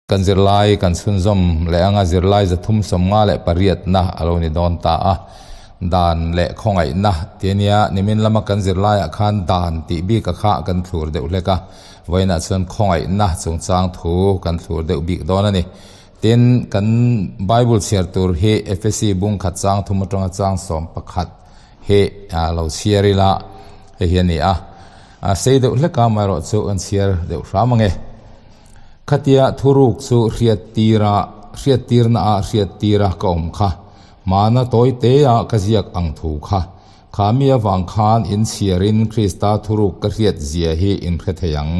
Kan zirlai kan chhunzawm leh anga zirlai 358na a lo ni dawn ta a, dan leh khawngaihna tih a nia, nimin lama kan zirlaiah khan dan tih bika kha kan thlur deuh hlek a, vawiinah chuan khawngaihna chungchang thu kan thlur deuh bik dawn a ni. Tin, kan Bible chhiar tur hi Efesi bung khat chang thum atanga chang 11 hi lo chhiar ila hei hi a ni a, a sei deuh hlek a, amaherawh chu kan chhiar deuh hram ange. Khatia thuruk chu hriattira hriattirna ah hriattira ka awm kha. Hmana tawi te ah ka ziak ang thu kha. Kha mi avang khan in chhiarin Krista thuruk ka hriat zia hi in hre thei ang.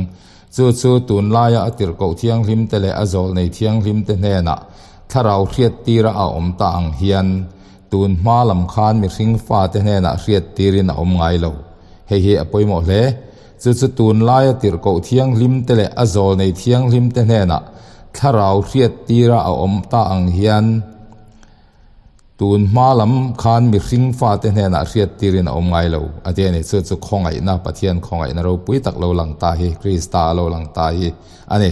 Chu chu tunlaia a tirhkoh thianghlim te leh a zawlnei thianghlim te hnenah thlarau hriattira a awm ta ang hian tun hma lam khan mihring fate hnenah hriattirin a awm ngai lo. Hei hi a pawimawh hle. Chu chu tunlaia tirhkoh thianghlim te leh a zawlnei thianghlim te hnenah thlarau hriattira a awm ta ang hian tun hma lam khan mihring fate hnenah hriattirin a awm ngai lo a ti a ni. Chu chu khawngaihna, Pathian khawngaihna ropui tak lo lang ta hi, Krista a lo lang ta hi a ni.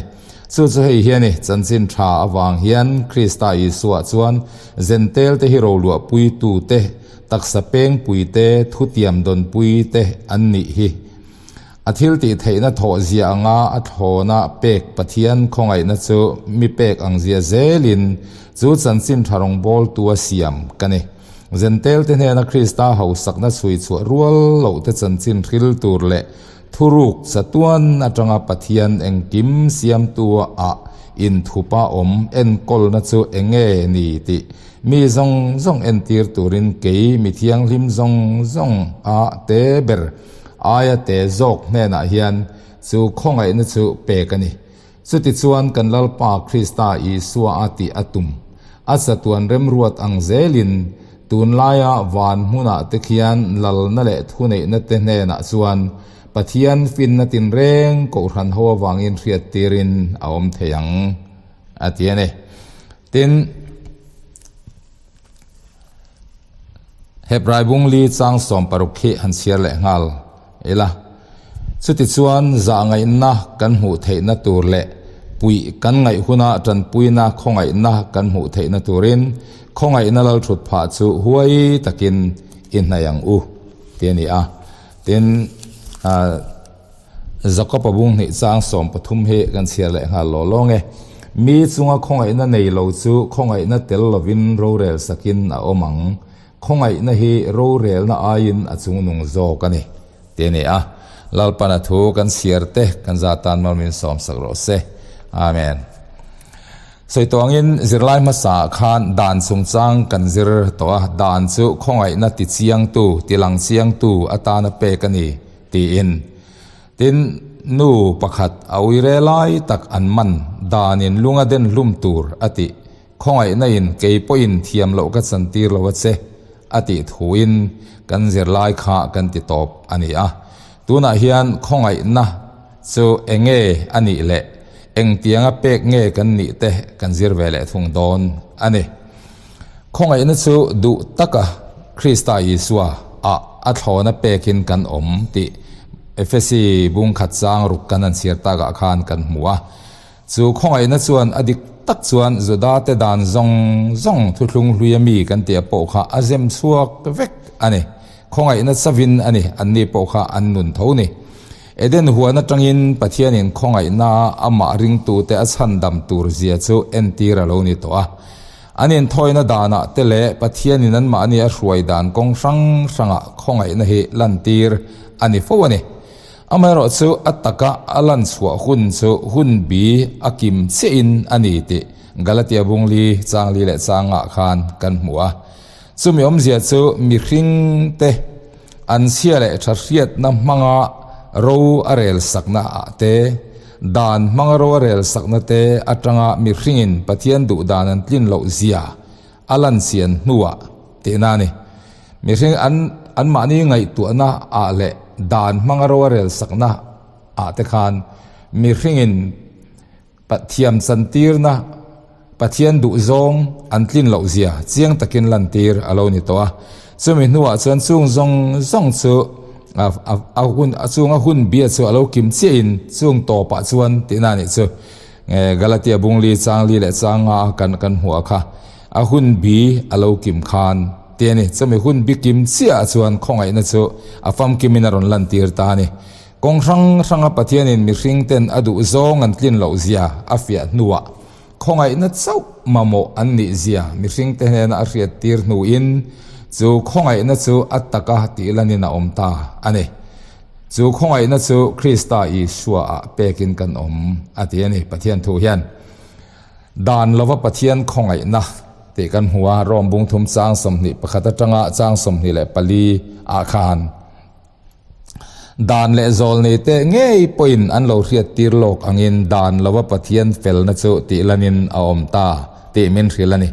Chu chu hei hi a ni, chanchin tha avang hian Krista Isua chuan Zentel te hi roluahpuitu te, Taksa pengpui te, thutiam dawnpui te an nih hi. A thil tih theihna thawh zia anga a thlawna pek Pathian khawngaihna chu mi pek ang zia zelin chu chanchin tha rawngbawltu a siam ka ni. Zentel te hnena Krista hausakna chhui chhuah rual loh te chanchin hril tur leh thuruk chatuan atanga Pathian engkim siamtu ah inthupa awm enkawlna chu enge ni tih Mi zawng zawng entir turin kei mi thianghlim zawng zawng a te ber aia te zawk hnenah hian chu khawngaihna chu pek a ni. Chutichuan kan Lalpa Krista Isua a tih a tum a chatuan remruat ang zelin tunlaia van hmunah te khian lalna leh thuneihna te hnenah chuan Pathian finna tinreng kohhran ho avangin hriattirin a awm thei ang a ti a ni. Tin, Hebrai bung li chang 60 khi han chhiar leh nghal ila. Chutichuan zahngaihna kan hmuh theihna tur leh puih kan ngaih huna tanpuina khawngaihna kan hmuh theihna turin khawngaihna lal thut phah chu huai takin i hnaih ang u ti a ni a. Tin, Jakob-a bung hnih chang 13 hi kan chhiar leh nghal law lawng e. Mi chunga khawngaihna nei lo chu khawngaihna tel lovin rorel sakin a awm ang. Khawngaihna hi rorelna aiin a chungnung zawk a ni, ti a ni a. Lalpana thu kan chhiar te kan za tan mal min sawmsak rawh se. Amen. Sawi tawh angin zirlai hmasa ah khan dan chungchang kan zir tawh a, dan chu khawngaihna ti chiangtu, ti lang chiangtu atana pek a ni. Tiin. Tin, nu pakhat a uire lai tak an man danin lunga den hlum tur a tih. Khawngaihna in kei pawhin thiam loh ka chantir lo a che a tih thuin kan zirlai kha kan ti tawp a ni a. Tunah hian khawngaihna chu enge a nih leh engtianga pek nge kan nih te kan zir ve leh thung dawn a ni. Khawngaihna chu duh taka Krista Isua ah a thlawna pekin kan awm tih Efesi bung khat chang ruk kan han chhiar takah khan kan hmu a. Chu khawngaihna chuan a dik tak chuan Judate dan zawng zawng thuthlung hluia mi kan tih a pawh kha a zem chhuak vek a ni. Khawngaihna chavin a ni, anni pawh kha an nun tho ni. Eden huan atangin Pathianin khawngaihna amah ringtute a chhandam tur zia chu entir a lo ni tawh a. An inthawina danah te leh Pathianin anmahni a hruai dan kawng hrang hrangah khawngaihna hi lantir a ni fo a ni. Amaherawhchu a taka a lan chhuah hun chu hun bi a kim chiahin a ni tih Galatia bungli changli leh changah khan kan hmu a. Chumi awmzia chu mihringte an chhia leh tha hriatna hmanga ro a rel sakna ah te, dan hmanga ro a rel sakna te atanga mihringin Pathian duh dan an tlin loh zia a lan chian hnuah tihna a ni. Mihring an anmahni ngaihtuahna ah leh dan hmanga ro a rel sakna ah te khan mihringin Pathiam chantirna, Pathian duhzawng an tlin loh zia chiang takin lantir a lo ni tawh a. Chumi hnuah chuan chung zawng zawng chu a hun a chunga hun bia chu a lo kim chiahin chung tawpah chuan tihna a nih chu. Galatia bung li chang li leh chang nga a kan kan hmuh a kha. A hun bi a lo kim khan tih a ni. Chumi hun bi kim chiah ah chuan khawngaihna chu a famkimin a rawn lantir ta a ni. Kawng hrang hranga Pathianin mihring ten a duh zawng an tlin loh zia a fiah hnuah khawngaihna chauh mamawh an nih zia mihring te hnena a hriat tir hnuin chu khawngaihna chu a taka tih lanin a awm ta a ni. Chu khawngaihna chu Krista Isua ah pekin kan awm a ti a ni Pathian thu hian. Dan lova Pathian khawngaihna tih kan hmu a, Rom bung thum chang 21 atanga chang 24 ah khan Dan leh zawlnei te ngei pawhin an lo hriat tir lawk angin dan lova Pathian felna chu tih lanin a awm ta tih min hrilh a ni.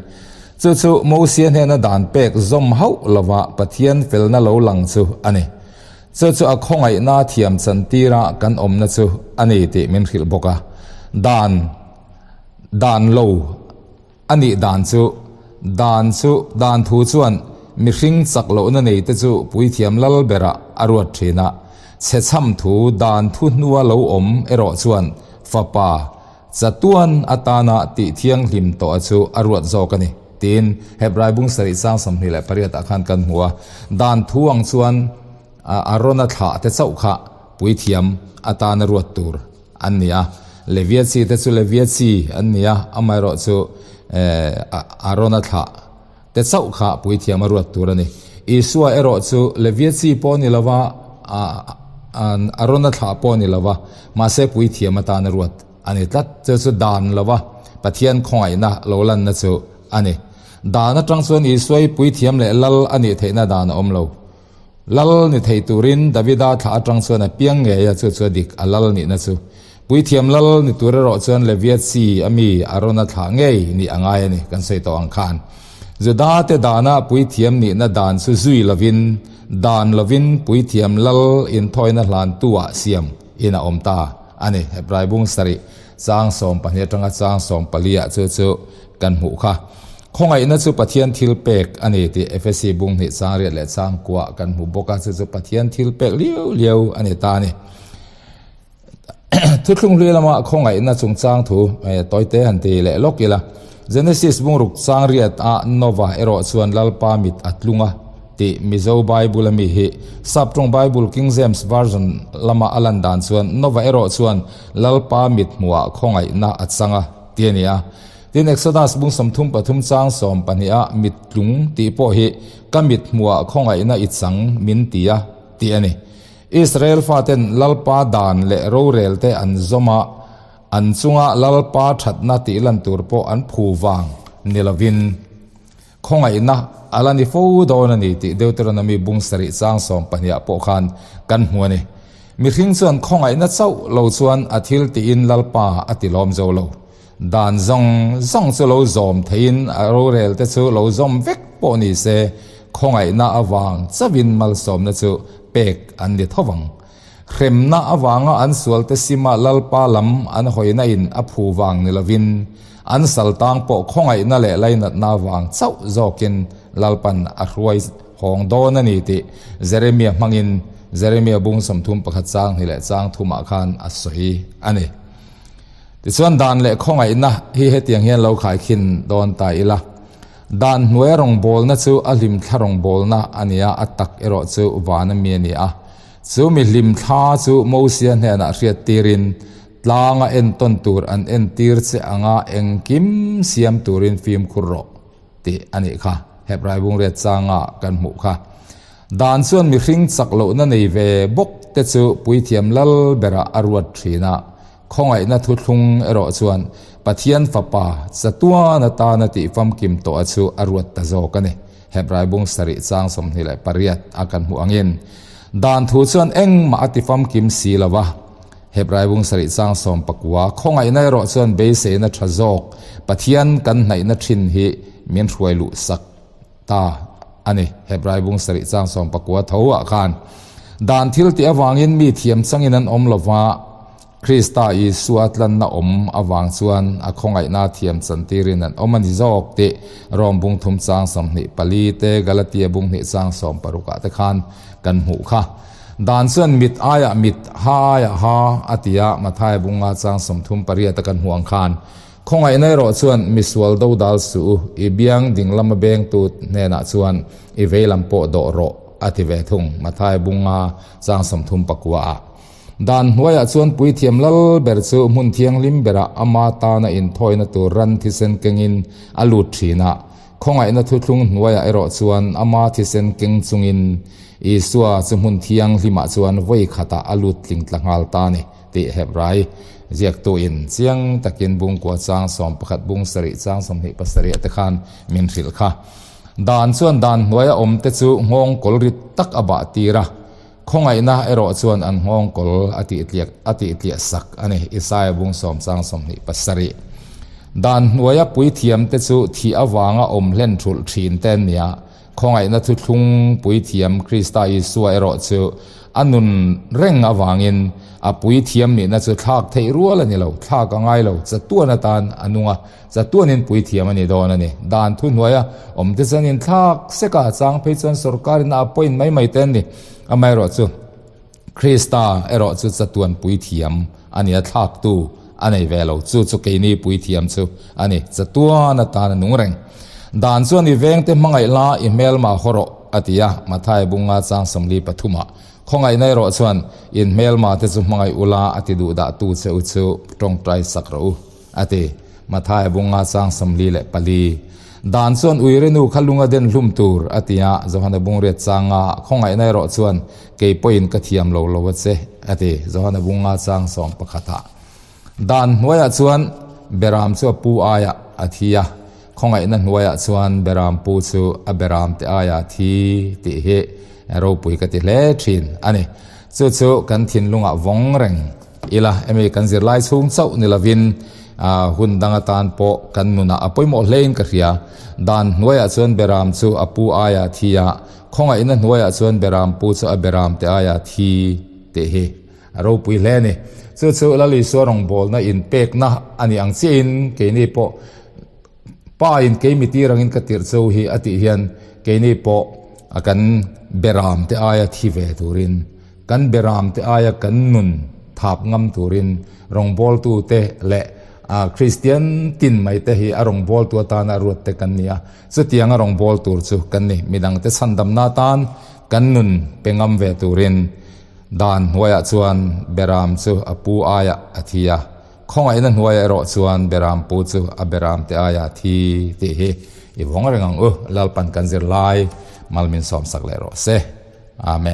Chu chu Mosia hnena dan pek zawm hauh lova Pathian felna lo lang chu a ni. Chu chu a khawngaihna thiam chantira kan awmna chu a ni tih min hrilh bawk a. Dan dan lo a nih dan chu dan chu dan thu chuan mihring chak lohna nei te chu puithiam lal berah a ruat thin a. Chhechham thu dan thu hnua lo awm erawh chuan fapa Chatuan atana tih thianghlim tawh a chu a ruat zawk a ni, tiin Hebrai bung sarih chang 28 ah khan kan hmu a. Dan thu ang chuan Arona thlah te chauh kha puithiam atana ruat tur an ni a. Levia chi te chu Levia chi an ni a, amaherawh chu Arona thlah te chauh kha puithiam a ruat tur a ni. Isua erawh chu Levia chi pawh ni lova, Arona thlah pawh ni lova, mahse puithiam atan a ruat a ni tlat. Chu chu dan lova Pathian khawngaihna lo lanna chu a ni. Dan atang chuan Isua hi puithiam leh lal a nih theihna dan a awm lo. Lal ni thei turin Davida thlah atang chuan a piang ngei a, chu chu a dik a lal nihna chu. Puithiam lal ni tur erawh chuan Levia chi a mi Arona thlah ngei nih a ngai a ni, kan sawi tawh ang khan. Juda te dana puithiam nihna dan chu zui lovin, dan lovin puithiam lal inthawina hlantu ah siam in a awm ta a ni. Hebrai bung sarih chang 12 atanga chang 14 ah chu chu kan hmuh kha. Khawngaihna chu Pathian thil pek a ni tih Efesi bung hnih chang riat leh chang kuah kan hmu bawk a, chu chu Pathian thil pek liau liau a ni ta a ni. Thuthlung hlui lama khawngaihna chungchang thu tawite han ti leh lawk ila. Genesis bung ruk chang riat a Nova erawh chuan Lalpa mit a tlung a tih Mizo Bible a mi hi Saptawng Bible King James Version lama a lan dan chuan Nova erawh chuan Lalpa mit hmuhah khawngaihna a chang a ti a ni a. Tin, Exodus bung 33 chang 12 a mit tlung tih pawh hi ka mit hmuhah khawngaihna i chang min ti a tih a ni. Israel faten Lalpa dan leh rorel te an zawm a, an chunga Lalpa thatna tih lan tur pawh an phu vang ni lovin khawngaihna a la ni fo dawn a ni tih Deuteronomy bung sarih chang 12 ah pawh khan kan hmu a ni. Mihring chuan khawngaihna chauh lo chuan a thil tiin Lalpa a ti lawm zo lo. Dan zawng zawng chu lo zawm theiin a rorel te chu lo zawm vek pawh ni se, khawngaihna avang chauhin malsawmna chu pek an ni tho vang. Hremna avanga an sualte sima Lalpa lam an hawina in a phu vang ni lovin, an saltang pawh khawngaihna leh lainatna avang chauh zawkin Lalpan a hruai hawng dawn a ni tih Jeremia hmangin Jeremia bung 31 chang hnih leh chang thumah khan a sawi a ni. Tichuan dan leh khawngaihna hi hetiang hian lo khaikhin dawn ta ila. Dan hnuaia rawngbawlna chu a hlimthla rawngbawlna a ni a, a tak erawh chu vana mi a ni a. Chu mi hlimthla chu Mosia hnenah hriat tirin tlanga entawn tur an entir che anga engkim siam turin fimkhur rawh tih a nih kha. Hebrai bungriat changa kan hmuh kha. Dan chuan mihring chak lohna nei ve bawk te chu puithiam lal berah a ruat thin a. Khawngaihna thuthlung erawh chuan Pathian Fapa chatuan atana tih famkim tawh a chu a ruat ta zawk a ni. Hebrai bung sarih chang 28 a kan hmuh angin, Dan thu chuan engmah a ti famkim si lo va. Hebrai bung sarih chang 19 Khawngaihna erawh chuan beiseina tha zawk Pathian kan hnaihna thin hi min hruai luh sak ta a ni. Hebrai bung sarih chang 19 tho ah khan dan thil tih avangin mi thiam changin an awm lo va, Krista Isua tlanna awm avang chuan a khawngaihna thiam chantirin an awm a ni zawk tih Rom bung thum chang 24 te Galatia bung hnih chang 16 ah te khan kan hmuh kha. Dan chuan mit aiah mit, ha aiah ha a ti a, Mathaia bunga chang 38 a kan hmuh ang khan. Khawngaihna erawh chuan misual do dal suh u, i biang ding lama bengtu hnenah chuan i vei lam pawh dawh rawh a ti ve thung, Mathaia bunga chang 39 ah. Dan hnuaiah chuan puithiam lal ber chu hmun thianghlim berah ama tana inthawina tur ran thisen kengin a lut thin a. Khawngaihna thuthlung hnuaiah erawh chuan ama thisen keng chungin Isua chu hmun thianghlimah chuan vawi khatah a lut tling tla nghal ta a ni tih Hebrai ziaktuin chiang takin bungkua chang 11 bung sarih chang 27 te khan min hrilh kha. Dan chuan dan hnuaia awmte chu nghawng kawl rit tak a bah tir a. Khawngaihna erawh chuan an nghawngkawl a tihtliak a tihtliah sak a ni, Isaia bung sawm chang 27. Dan hnuaia puithiamte chu thih avanga awm hlen thulh thin te an ni a, khawngaihna thuthlung puithiam Krista Isua erawh chu a nun reng avangin a puithiam nihna chu thlak theih rual a ni lo, thlak a ngai lo, chatuan atan a nung a. Chatuanin puithiam a ni dawn a ni. Dan thu hnuaia awmte chuan inthlak sek a, chang phei chuan sorkarin a appoint mai mai te an ni. Amaherawh chu Krista erawh chu chatuan puithiam a ni a, thlaktu a nei ve lo. Chu chu keini puithiam chu a ni. Chatuan atan a nung reng. Dan chuan i vengte hmangaih la, i hmelma haw rawh a ti a, Mathaia bunga chang 43 ah. Khawngaihna erawh chuan in hmelma te chu hmangaih ula a ti duh dah tu che u chu tawngtai sak rawh u. A ti. Mathaia bunga chang 44. Dan chuan uire nu kha lunga den hlum tur, a ti a, Johana bungriat changa khawngaihna erawh chuan kei pawhin ka thiam lo lo a che, a ti. Johana bunga chang 11 ah. Dan hnuaiah chuan Beram chu a pu aiah a thi a, khawngaihna hnuaiah chuan Beram pu chu a Beram te aiah a thi tih hi ropui ka ti hle thin a ni. Chu chu kan thinlungah vawng reng. Ila, hemi kan zirlai chhung chauh ni lovin hun dang atan pawh kan nunah a pawimawh hlein ka hria. Dan hnuaiah chuan Beram chu a pu aia thi a, khawngaihna hnuaiah chuan Beram pu chu a Beram te aia thi tih hi a ropui hle a ni. Chu chu Lal Isua rawngbawlna inpekna a nih ang chiahin keini pawh Pa in keimi tir angin ka tirh cho hi a tih hian keini pawh a kan beram te aia thi ve turin, kan beram te aia kan nun thap ngam turin rawngbawltu te leh a Kristian tin mai te hi a rawngbawltu atana ruat te kan ni a, chutianga rawngbâwl tur chu kan ni. Midangte chhandamna atan kan nun pe ngam ve turin dan hnuaiah chuan beram chu a pu aiah a thi a. Khawngaihna hnuaiah erawh chuan Berampu chu a Beramte aia thi tih hi i vawng reng ang u. Lalpan kan zirlai mal min sawmsak leh rawh se. Amen.